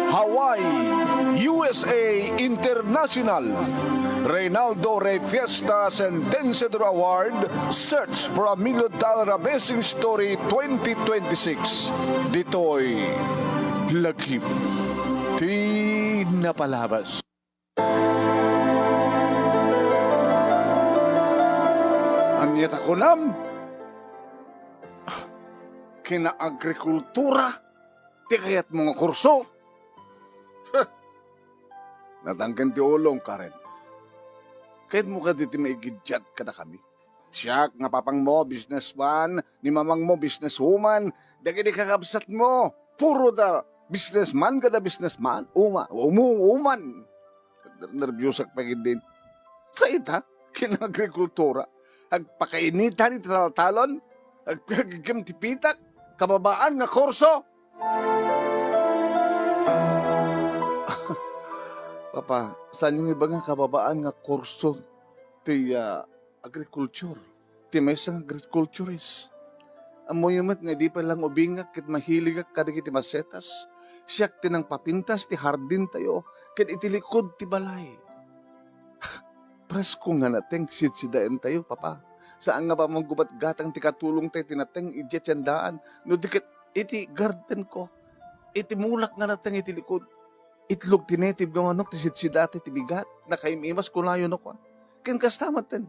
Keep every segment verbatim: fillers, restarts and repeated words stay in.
Hawaii, U S A International, Reynaldo Rey Fiesta Sentenciador Award, Search for a Million Dollar Amazing Story twenty twenty-six. Ditoy lagip ti napalabas. Ania ta kunam? Kinaagrikultura ti kayatmo nga kurso? Huh! Natangken ti ulom, Karen. Kayatmo kadi ti maigiddiat kadakami? Siak nga papangmo, businessman, ni mamangmo, businesswoman, dagiti kakabsatmo, puro da businessman kada businessman, uma, umu-, uman. Nerbiusak pay ketdin. Sa ita, kinaagrikultura, agpakainitan iti taltalon, agpagigim ti pitak, kababaan nga kurso. Papa, saanyo nga ibaga kababaan nga kurso ti, ah, agriculture, ti maysa nga agriculturist. Ammoyo met nga idi pay lang ubingak ket mahiligak kadagiti masetas. Siak ti nangpapintas ti hardintayo ket iti likud ti balay. Presko nga nateng ti sidsidaentayo, Papa. Saan nga pamaggubat-gatang ti katulongtayo ti nateng idiay tiendaan, no di ket iti gardenko, iti mulak nga nateng iti likud. Itlog ti native nga manok ti sidsidatayo ti bigat, nakaim-imas kunayo no kua. Ken kasta met ten.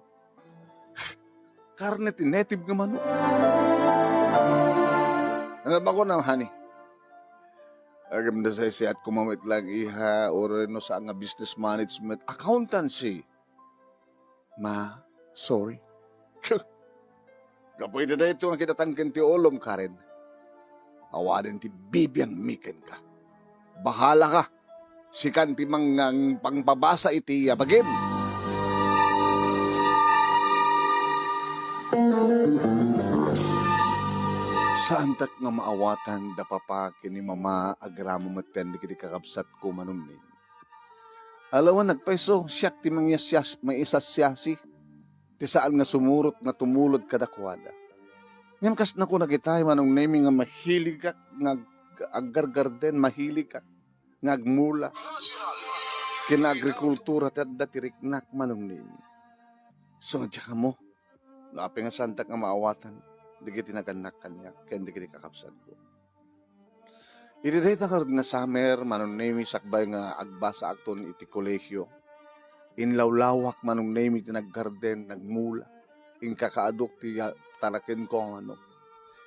Karne ti native nga manok. Ano ba ko na, honey? Agam da say siat kumamit lang iha, or no saan nga business management, accountancy. Ma, sorry. Gapu iti daytoy nga kinatangken ti ulom, Karen. Awanen ti bibiangmi kenka. Bahala ka. Sikan ti mang-, pangpabasa iti, ah, bagim. Saantak nga maawatan da papa ken ni mama agraman metten dagiti kakabsatko, Manong Neng. Alawan nagpayso, siak ti mangyasias-, maisassiasi ti saan nga sumurot nga tumulod kadakuada. Ngem kas nakunak itay, Manong Nemi, nga mahiligak nga ag-, aggargarden, mahiligak nga agmula. Kinaagrikultura ti adda ti riknak, Manong Nemi. So, nga diak ammo no apay nga saantak nga maawatan dagiti nagannak kaniak ken dagiti kakabsatko. Iti dayta ngarud nga summer, Manong Nemi, sakbay nga agbasaakton iti kolehio, inlawlawak, Manong Nemi, ti naggarden, nagmula. Inkakaadok ti, ah, tarakenko a manok.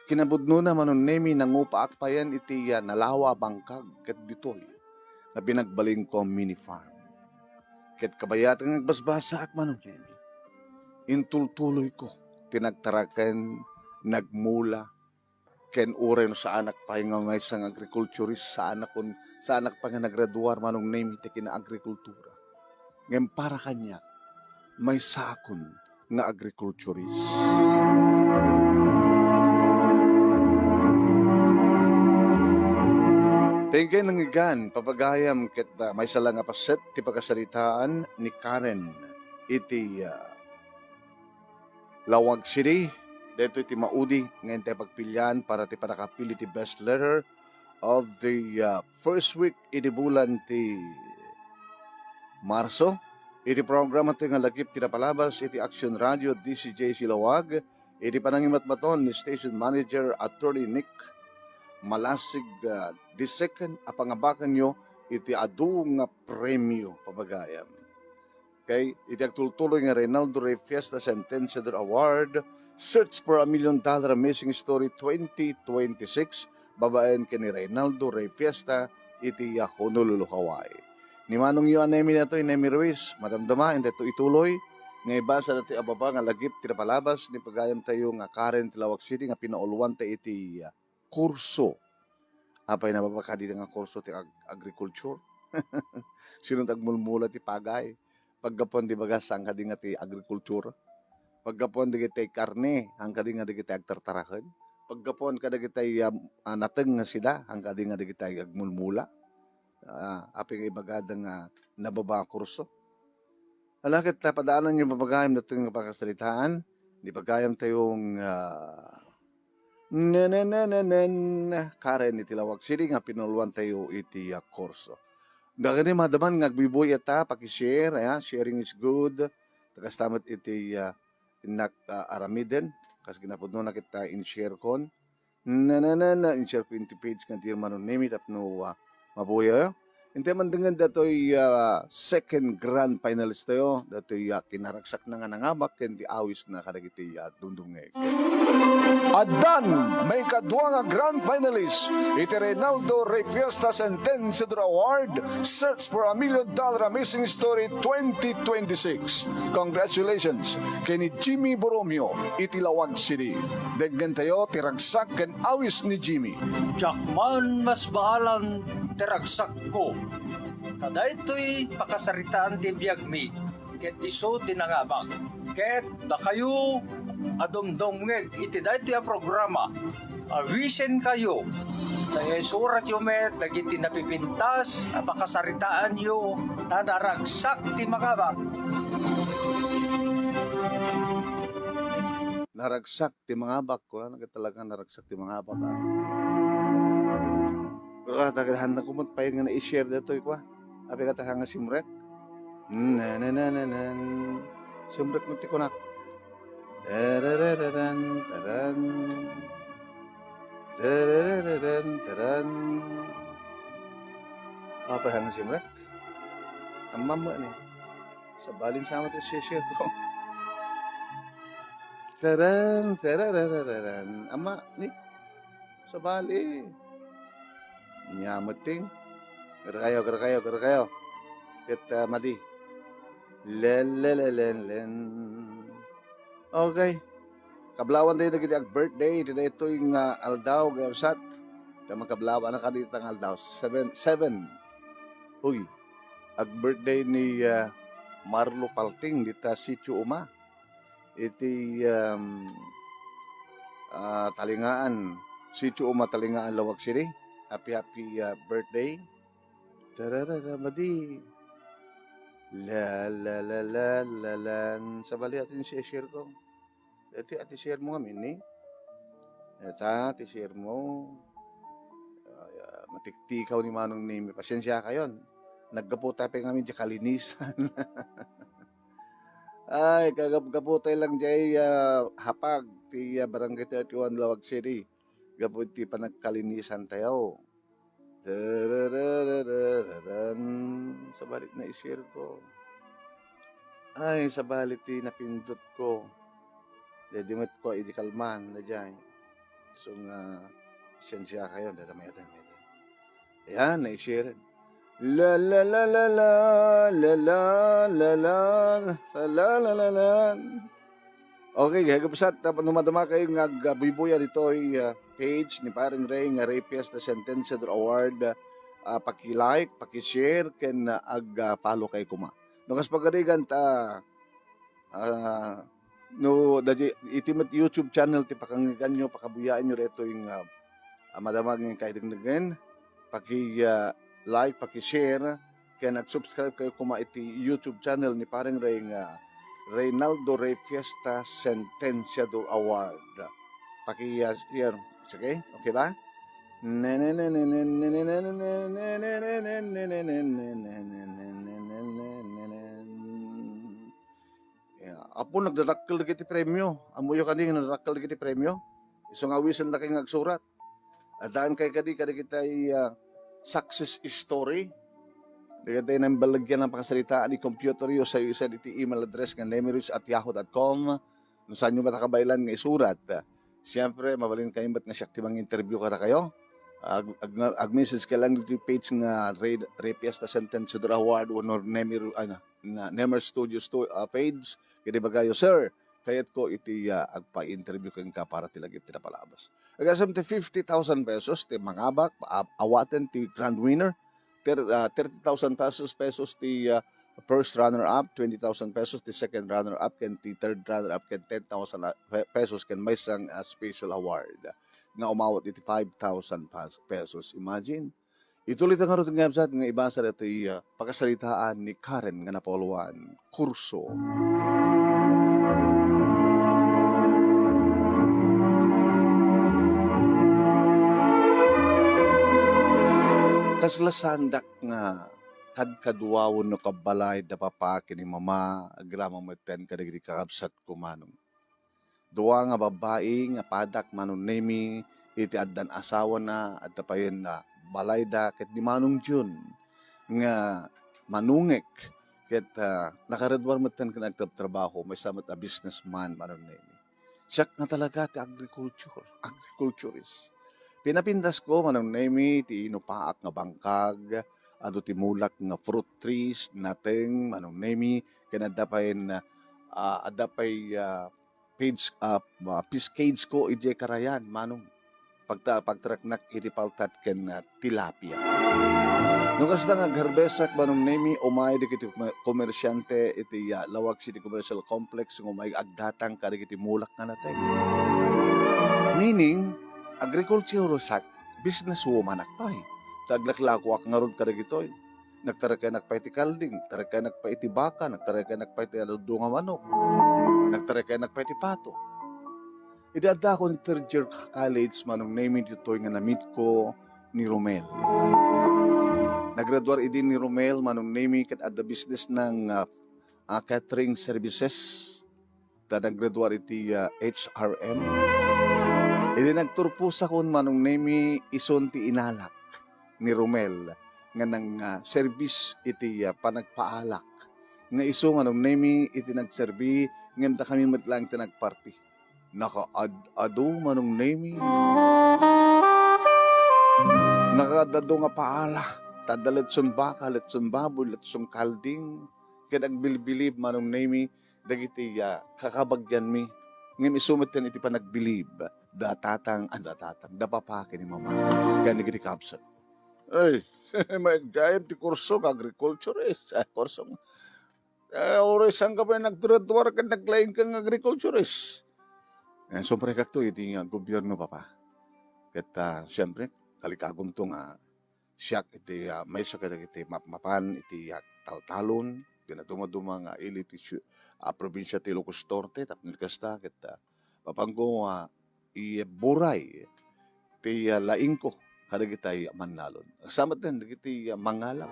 Kinapudnona, Manong Nemi, nangupaak payen iti, ah, nalawa a bangkag ket ditoy nga pinagbalinko a mini farm. Ket kabayatan nga agbasbasaak, Manong Nemi, intultuloyko ti nagtaraken, nagmula, ken uray no saanak pay nga maysa nga agriculturist, saanak kun-, saanak pay nga nagraduar, Manong Nemi, ti kinaagrikultura. Ngem para kaniak, maysaakon nga agriculturist. Thank you, Nangyigan, papagayam, ket, ah, maysa la nga paset ti pakasaritaan ni Karen iti, ah, Lawag City. Daytoy ti maudi nga intay pagpilian para ti pannakapili ti best letter of the, uh, first week iti bulan ti Marso. Iti programa ti nga lagip ti napalabas iti Action Radio D C J C Lawag, iti panangimatmaton ni Station Manager Attorney Nick Malasig, uh, the second a pangabakanyo iti adu nga premio, papagayam. Okay, iti agtultuloy nga Reynaldo Rey Fiesta Sentenciador Award, Search for a Million Dollar Amazing Story twenty twenty-six, babaen ken ni Reynaldo Rey Fiesta iti Honolulu, Hawaii. Ni manongyo a Nemi daytoy, Nemi Ruiz, madamdama, intay to ituloy nga ibasa daytoy a baba nga lagip ti napalabas ni pagayamtayo nga Karen ti Lawag City nga pinauluanta iti, ah, kurso. Apay, nababa kadi nga kurso ti ag-, agriculture? Sino ti agmulmula ti pagay? Paggapuan ti bagas, saan kadi nga ti agrikultura? Paggapuan dagiti karne, saan kadi nga dagiti agtartaraken? Paggapuan kadagiti, ah, ah, nateng nga sida, saan kadi nga dagiti agmulmula? Ah, apay nga ibagada nga nababa a kurso? Ala ket ta padaananyo, papagayam, daytoy nga pakasaritaan, ni pagayamtayo nga, ah, Nananananan, Karen iti Laoag City nga pinulwantayo iti, ah, kurso. Dagiti madaman nga agbuybuyat ta, paki-share, aya, sharing is good. Ta kasta met iti, ah, innak, ah, aramiden, kas ginapudno na kita in-share kon. Nananana, in-share ko iti page nga Dear Mano Nemi tapno, ah, mabuya. Intay mandengngeg datoy, ah, second grand finalist tayo, datoy, ah, kinaragsakna nga nangabak ken ti awisna kadagiti, ah, dumdumngeg. Addan maikadua nga grand finalist iti Reynaldo Rey Fiesta Sentenciador Award, Search for a Million Dollar Amazing Story twenty twenty-six. Congratulations ken ni Jimmy Borromeo iti Laoag City. Dengngentayo ti ragsak ken awis ni Jimmy. Diak man masbaalan ti ragsakko. Ta daytoy pakasaritaan ti biagmi, ket isu ti nangabak. Ket dakayo a dumdumngeg iti daytoy a programa, awisenkayo, ta isuratyo met dagiti napipintas a pakasaritaanyo, ta naragsak ti mangabak. Naragsak ti mangabak, kunana ket talaga naragsak ti mangabak, ah. Pero, ah, taga-, handa ko met pay nga na-share datoy, kwa. Apay ka ta nga simrek? Na, na, na, na, na. Simrek met ti kunak. Tararararan, taran. Tararararan, taran. Apay nga simrek? Ammam mo ni. Sabali sa met ti share ko. Taran, tararararan. Amma ni. Sabali. Nia met ti. Gara kayo, gara kayo, gara kayo. Ket, ah, madi. Len, len, len, len, len. Okay. Kablawan tayo dagiti ag-birthday iti daytoy nga aldaw, gayam sat. Ta makablawan na kadita nga aldaw. Seven, seven. Uy, ag-birthday ni, ah, Marlo Palting dita Sitio Uma. Iti, um, ah, Talingaan, Sitio Uma, Talingaan, Laoag City. Happy, happy, ah, birthday. Tararara, madi. La, la, la, la, la, la. Sabali atin share ko. Iti ati share mo ngamin ni. Eta, ti share mo. Ay, ah, matiktikaw ni Manong Nemi. Pasensya kayon. Naggapu tayo pa ngamin di kalinisan. Ay, kagap-gapu tayo lang di, ah, hapag ti, ah, Barangay thirty-one, Laoag City. Gapu ti panagkalinisan tayo. Tarararararan. Sabali na i-share ko. Ay, sabali ti napindot ko. Daydi met ko idi kalman, daydiay. So nga, sensya kayo, dada may atan, may atan. Ayan, na-share. La, la, la, la, la, la, la, la, la, la, la, la, la. Okay, kaya kapsat, tap-, no madama kayo nga agbuybuya ditoy, ah, page ni Paring Ray nga Ray Fiesta Sentenciador Award, ah, paki-like, paki-share, ken, ah, ag, ah, follow kayo kuma. No, kas pagarigan ta, ah, no, dadi, iti met YouTube channel ti pakangiganyo, pakabuyaenyo ditoy nga, ah, madama nga kaidengdegen, paki, ah, like, paki-share, ken ag-subscribe kayo kuma iti YouTube channel ni Paring Ray nga Reynaldo Ray Fiesta Sentenciador Award. Paki, ah, share. It's okay? Okay ba? Ya, apo, nagdadakkel dagiti premio. Ammoyo kadi nga nagdadakkel dagiti premio? Isu nga awisendak nga agsurat. Addaan kay kadi kadagitay, ah, success story. Dagitay naimballagyan a pakasaritaan iti computer yo, sayo isay iti email address nga nemirich at yahoo dot com. No saanyo met a kabaelan nga isurat, ah, siempre, mabalin kayo met nga siak ti mang-interview kadakayo. Ag-, ag-, ag-message kayo lang iti page nga Ray, Ray Fiesta Sentenciador Award, honor Nemir, ano, na Nemer Studio stu-, ah, page, ket ibagayo, "Sir, kayatko iti, ah, agpa-interview kenka para ti lagip ti napalabas." Agasem ti fifty thousand pesos ti mangabak, a-, awaten ti grand winner, ter-, ah, thirty thousand pesos, pesos ti, ah, first runner-up, twenty thousand pesos ti second runner-up, ken ti third runner-up, ken ten thousand pe-, pesos, ken maysa nga special award nga umawat iti five thousand pas-, pesos. Imagine, Ituloy ta ngarud nga kabsat nga ibasa datoy, ah, pakasaritaan ni Karen nga napauloan. Kurso. Kasla saandak nga kadkadua wenno kabbalay da papa ken ni mama, agraman metten kadagiti kakabsatko, manong. Dua nga babbai nga padak, Manong Nemi, iti addan asawana, adda payen, ah, balayda ket ni Manong Jun nga manungek ket, ah, nakareduar metten ken agtrabtrabaho, maysa met a businessman, Manong Nemi. Siak nga talaga ti agriculture, agriculturist. Pinapintasko, Manong Nemi, ti inupaak nga bangkag, adu ti mulak nga fruit trees, nateng, Manong Nemi, ken adda pay, ah, adda pay, ah, page, ah, ah, fish cage ko idiay karayan, Manong. Pagta-, pagtareknak iti paltat ken, ah, tilapia. No kasta nga agharbesak, Manong Nemi, umay dagiti komer-, komersiante iti, ah, Laoag City Commercial Complex nga umay agdatang kadagiti mulak nga nateng. Meaning, agrikulturosak, businesswoman ak pay. Ta aglaklakoak ngarud kadagitoy. Nagtarekanak pay ti kalding, tarekanak pay ti baka, nagtarekanak pay ti adu nga manok, nagtarekanak pay ti pato. Idi adda ako third year college, Manong Nemi, ditoy nga na-meet ko ni Romel. Naggraduar idi ni Romel, Manong Nemi, ket adda business na nga, ah, catering services. Ta naggraduar iti, ah, H R M. Idi nagturposakon, Manong Nemi, isun ti inalak ni Romel nga nang, ah, serbis iti, ah, panagpaalak. Nga isu, Manong Nemi, iti nagserbi, ngem dakami met laeng ti nagparti. Nakaad-adu, Manong Nemi. Nakaad-adu nga paala. Ta adda letson baka, letson baboy, letson kalding. Ket agbilbilib, Manong Nemi, dagiti, ah, kakabagianmi. Ngem isu metten iti panagbilib da tatang, ah, da tatang, da papa ken ni mama, ken dagiti kabsat. Ay, maigayam ti kurso nga agriculturist. Ah, kurso nga, eh, uray saan ka pay naggraduar ken naglaing ka nga agriculturist? Eh, sumprekakto iti nga gobyerno, papa. Ket, ah, siyempre, kalikagonto nga siak iti, ah, maysa kadagiti mapmapan iti, ah, taltalon, ti nadumaduma nga ili ti siu-, ah, probinsia ti Ilocos Norte, tapno kasta ket, ah, mapanko, ah, iburay ti, ah, laingko kadagitay a mannalon. Sa met dagiti, ah, mangalap.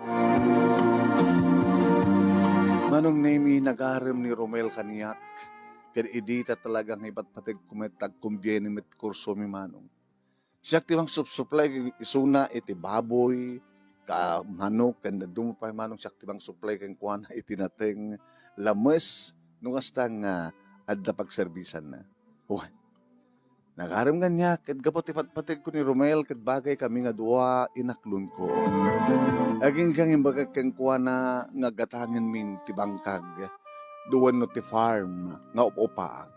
Manong Nemi, nagarem ni Romel kaniak, ket idi ta talaga nga ipatpategko met, agkumbieni met kursomi, Manong. Siak ti mangsupsuplay isuna iti baboy, ka-, manok, ken dadduma pay, Manong, siak ti mangsupplay kenkuana iti nateng, lames, no kasta nga adda pagserbisanna. Wen, nagarem kaniak, ket gapu ti patpategko ni Romel, ket bagaykami nga dua, inaklonko. Agingga nga imbagak kenkuana nga gatangenmin ti bangkag, wenno ti farm nga up-upaak.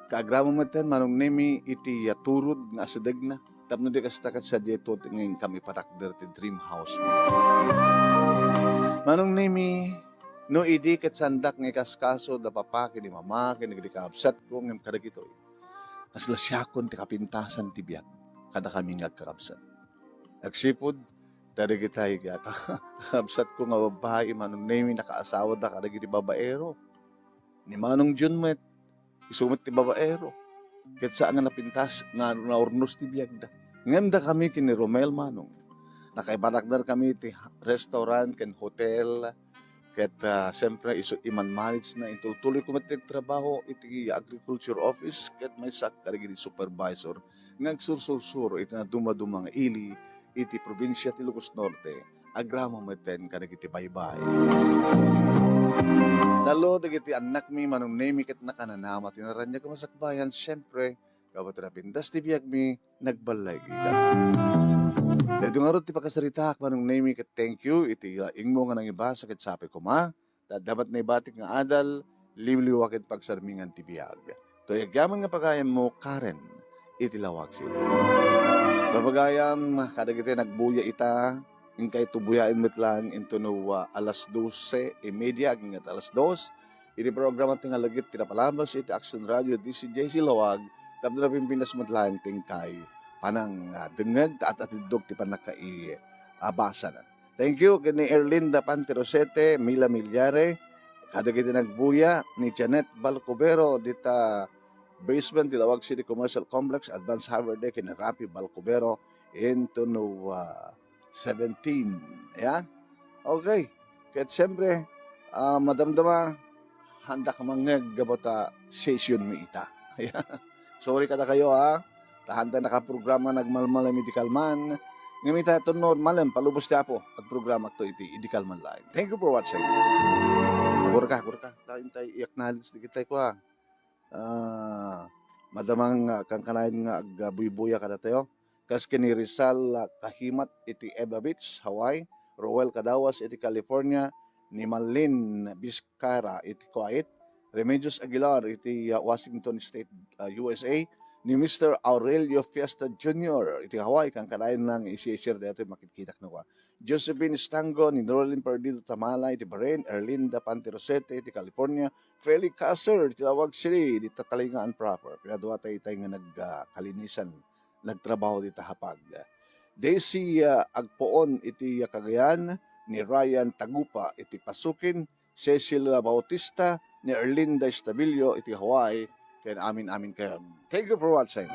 Kaagraman metten, Manong Nemi, iti, ah, turod nga asidegna. Tapno di kasta ket sadiay to nga inkami patakder ti dream house mo. Manong Nemi, no idi ket saandak nga ikaskaso da papa ken ni mama ken dagiti kakabsatko ngem kadagitoy, kasla siakon ti kapintasan ti biag kadakami nga agkakabsat. Agsipud ta dagitay nga kakabsatko nga babbai, Manong Nemi, nakaasawada kadagiti babaero. Ni Manong Jun met, isu met ti babaero. Ket saan nga napintas nga naurnos ti biagda. Ngem dakami ken ni Romel, Manong, nakaipatakderkami iti restaurant ken hotel. Ket, ah, siyempre, isu iman manage na, intultuloyko met ti agtrabaho iti agriculture office ket maysak kadagiti supervisor nga agsursursuro iti nadumaduma nga ili iti probinsia ti Ilocos Norte, agraman metten kadagiti baybay. Tallo dagiti annakmi, Manong Nemi, ket nakananama ti naraniag a masakbayan, siyempre, gapu ti napintas ti biagmi, nagbalay kita. Daytoy ngarud ti pakasaritaak, Manong Nemi, ket thank you iti laingmo nga nangibasa ket sapay koma. Ta adda met naibatik nga adal, liwliwa ket pagsarmingan ti biag. Toy agyaman nga pagayammo, Karen, iti Laoag City. Papagayam, kadagiti nagbuya ita, inkay to buyaen met laeng intono, ah, alas dose y media agingga alas dos. Iti programa ti Ngalagip ti napalabas iti Action Radio D C J C Laoag, tapno napimpinas met laeng ti inkay panang, ah, dengngeg, at atiddog ti pannakaiabasana. Thank you ken ni Erlinda Panterosete, Mila Milyare, kadagiti nagbuya, ni Janet Balcubero, dita basement ti Laoag City Commercial Complex, advance Haver Day, ken ni Rafi Balcubero, intono, ah, seventeen. Ayan. Okay. Ket siyempre, ah, madamdama, haandak mangngeg gapu ta session mi ita. Ayan. Sorry kadakayo, ha. Ta haanta nakaprograma nga agmalmalem idi kalman. Ngem ita, ito normal, em, palubos ti Apo, agprograma to iti idi kalman laeng. Thank you for watching. Agurka, agurka. Ta intay i-acknowledge dagitay kua. Ah, madamang, ah, kankanayon nga agbuybuya kadatayo. Kas ken ni Rizal, ah, Kahimat iti Eva Beach, Hawaii, Roel Cadawas iti California, ni Malin Vizcarra iti Kuwait, Remedios Aguilar iti, ah, Washington State, ah, U S A, ni Mister Aurelio Fiesta Junior iti Hawaii, kankanayon nga i-share daytoy makitkitak no. Josephine Estango, ni Norlin Perdido Tamala iti Bahrain, Erlinda Panterosete iti California, Feli Caser iti Laoag City, dita Talingaan proper. Pinaduatay itay nga nag, ah, kalinisan, nagtrabaho dita Hapag. Daisy, ah, Agpoon iti, ah, Cagayan, ni Ryan Tagupa iti Pasukin, Cecil Bautista, ni Erlinda Estabilio iti Hawaii, ken amin-amin kayo. Thank you for watching.